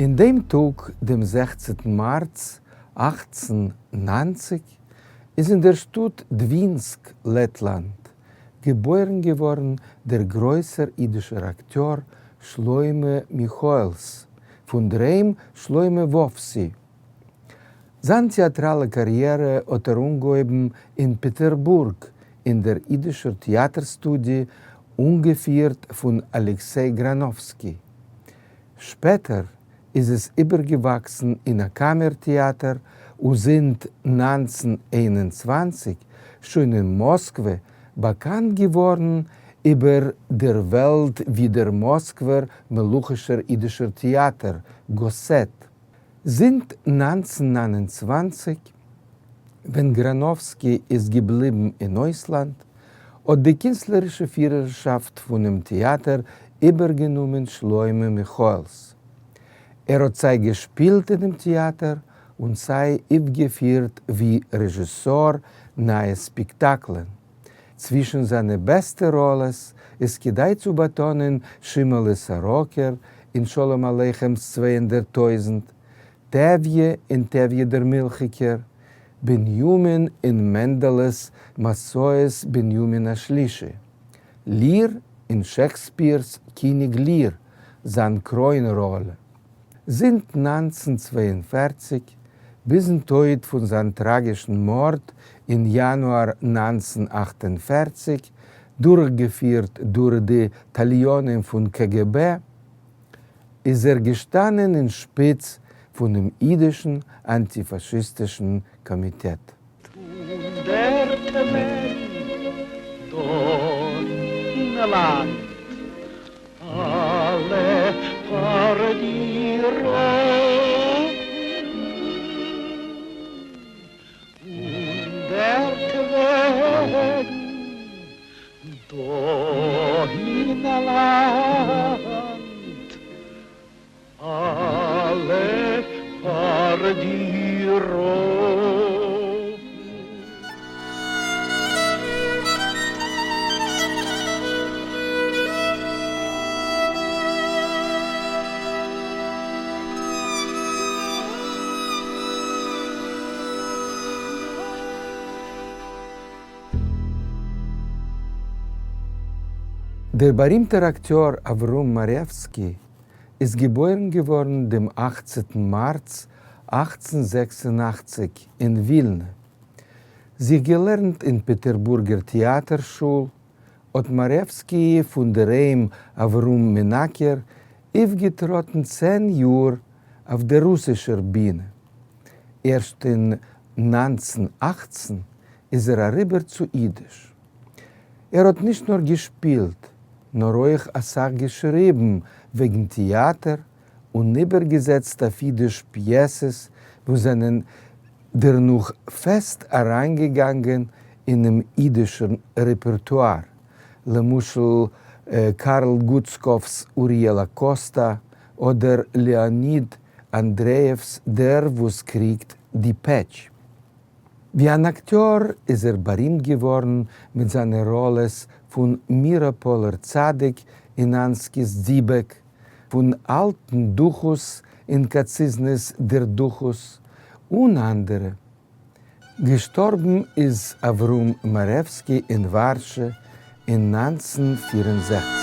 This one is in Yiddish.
אין דעם טאג, דעם זעכצנטן מארץ 1890, איז אין דער שטאט דווינסק, לעטלאנד, געבוירן געווארן דער גרויסער אידישער אקטיאר שלמה מיכאעלס, פון דערהיים שלמה וואפסי. זיין טעאטראלע קאריערע האט ער אנגעהויבן אין פעטערבורג אין דער אידישער טעאטער סטודיע אנגעפירט פון אלעקסיי גראנאווסקי. שפעטער איז עס איבערגעוואקסן אין א קאמער טעאטער און זינט 1921 שוין אין מאסקווע באקאנט געווארן איבער דער וועלט ווי דער מאסקווער מלוכישער אידישער טעאטער, גאסעט. זינט 1929 ווען גראנאווסקי איז געבליבן אין אויסלאנד, האט די קינסטלערישע פירערשאפט פונעם טעאטער איבערגענומען שלמה מיכאעלס. ער האט סיי געשפילט אינעם טעאטער און סיי אויפגעפירט ווי רעזשיסאר נייע ספעקטאקלען. צווישן זיינע בעסטע ראלעס איז כדאי צו באטאנען שימעלע סאראקער אין שלום עליכם'ס 200,000, טביה אין טביה דער מילכיקער, בנימין אין מענדעלעס מסעות בנימין השלישי, ליר אין שעקספיר'ס קיניג ליר, זיין קרוין ראלע. זינט 1942, ביזן טויט פון זיין טראגישן מארד אין יאנואר 1948, דורכגעפירט דורך די תליונים פון קגב, איז ער געשטאנען אין שפיץ פונעם אידישן אנטיפאשיסטישן קאמיטעט. הונדערט וועגן דא אין לאנד, אלע פאר די ראבן. הונדערט וועגן דא אין לאנד, אלע פאר די ראבן. דער בארימטער אקטיאר אברהם מארעווסקי איז געבוירן געווארן דעם אכצנטן מארץ 1886 אין ווילנע. זיך געלערנט אין פעטערבורגער טעאטער שול, האט מארעווסקי פון דערהיים אברהם מנקר אויפגעטראטן צען יאר אויף דער רוסישער בינע. ערשט אין 1918 איז ער אריבער צו אידיש. ער האט נישט נאר געשפילט, נאר אויך אסאך געשריבן וועגן טעאטער און איבערגעזעצט אויף אידיש פיעסעס וואס זענען דערנאך פעסט אריינגעגאנגען אינעם אידישן רעפערטואר, למשל קארל גוצקאוו'ס אוריאל אקאסטא אדער לעאניד אנדרעיעוו'ס דער וואס קריגט די פעטש. ווי אן אקטיאר איז ער בארימט געווארן מיט זיינע ראלעס פון מיראפאלער צדיק אין אנסקי'ס דיבעק, פון אלטן דוכוס אין קאציזנע'ס דער דוכוס, און אנדערע. געשטארבן איז אברהם מארעווסקי אין ווארשע אין 1964.